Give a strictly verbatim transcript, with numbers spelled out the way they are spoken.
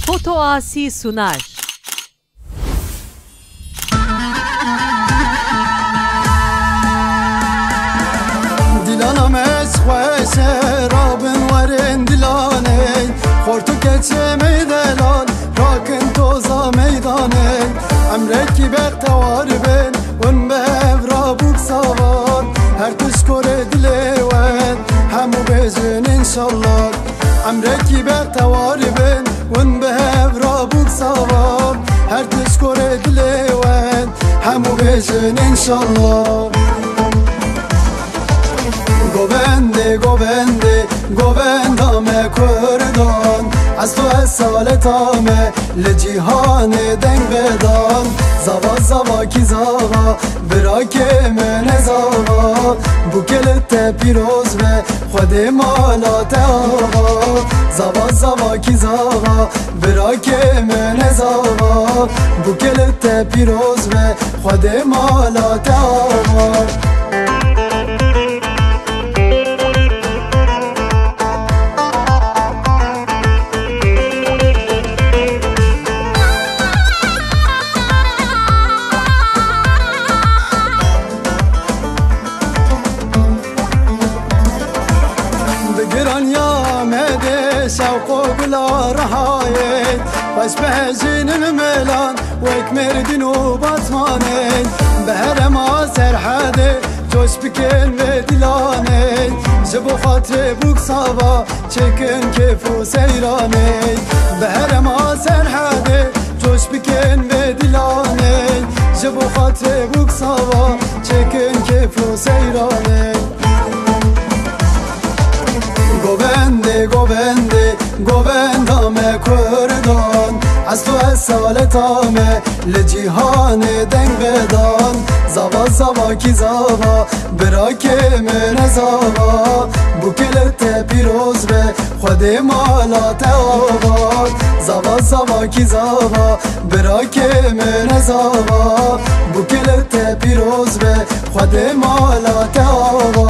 Foto Asi sunar. Dilana me xweşe rabin werin dilanê. Xortu keçe meydelal rakin toza meydanê. Emrekî bextewar bin un bi hev rabûk savan. Her tişt korê dilê we hemû bêjin înşallah. Emrekî bextewar bin un bi hev rabûk savan. Her tişt korê dilê we hemû bêjin înşallah. Govendê, govendê, govenda me kurdan. Ez tu ez saleta me li cîhanê deng vedan. Zava, zava kî zava, birakê min e zava. Bûkê li te pîroz be, Xwedê mala te ava. Zava, zava kî zava, birakê min e zava. Bûkê li te pîroz be, Xwedê mala te ava. Bi giraniya me dê şewq û gula rihayê. Xweş bihejînin milan wek Mêrdîn û Batmanê. Bi herema Serhedê coş bikin vê dilanê. Ji bo xatirê bûk sava çêkin kêf û seyranê. Bi herema Serhedê coş bikin vê dilanê. Ji bo xatirê bûk sava çêkin kêf û seyranê. Govendê, govendê, govenda me kurdan. Ez tu ez saleta me li cîhanê deng vedan. Zava, zava kî zava, birakê min e zava. Bûkê li te pîroz be, Xwedê mala te ava. Zava, zava kî zava, birakê min e zava. Bûkê li te pîroz be, Xwedê mala te ava.